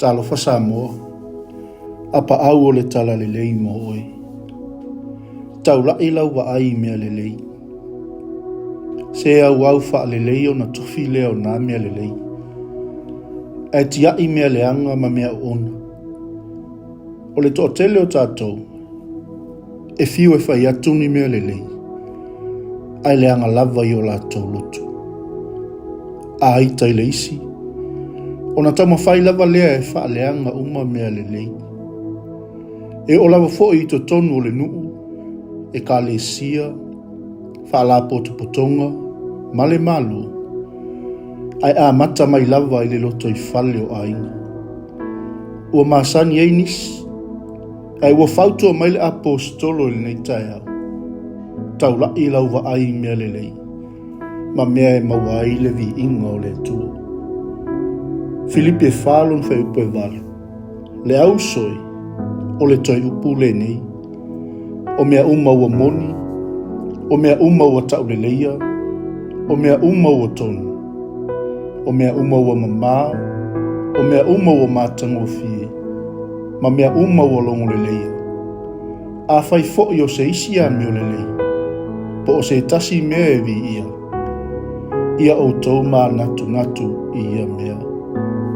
Talofa Samoa, apaau o le talalelei mo oe. Taulai lau vaai i mea lelei. Se auau faalelei ona tofi lea o na mea lelei. Ae tiai mea leaga ma mea oona. O le toatele o tatou, e fiu e fai atu ni mea lelei, ae leaga lava i o latou loto. A ita i le isi, ona taumafai lava lea e faaleaga uma mea lelei. E oo lava foi i totonu o le nuu, ekalesia, faalapotopotoga ma le Malo, ae amata mai lava i le lotoifale o aiga. Ua masani ai nisi, ae ua fautua mai le Aposetolo i lenei taeao, Taulai lau vaai i mea lelei, ma mea e maua ai le viiga o le Atua. Filipi e 4 lona fuaiupu e 8. Le auso e, o le toe upu lenei. O mea uma ua moni, o mea uma ua tauleleia, o mea uma ua tonu, o mea uma ua mamā, o mea uma ua matagofie, ma mea uma ua logoleleia. Afai foi o se isi amio lelei, po o se tasi mea e viia, ia outou manatunatu i ia mea.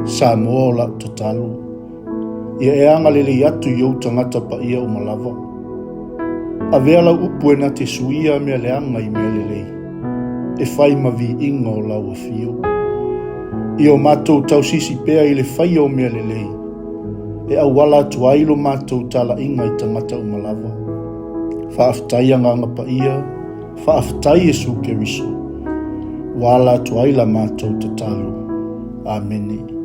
Samoa o lau tatalo, ia e agalelei atu i ou tagata paia uma lava. Avea lau upu e na te suia mea leaga i mea lelei, e fai ma viiga o lau afio. Ia o matou tausisi pea i le faia o mea lelei, e auala atu ai lo matou talaiga i tagata uma lava. Faafetai Agaga Paia, faafetai Iesu Keriso, ua ala atu ai la matou tatalo. Amene.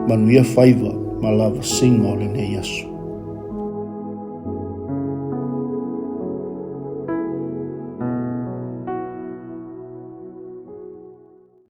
Manuia faiva ma lavasiga o lenei aso.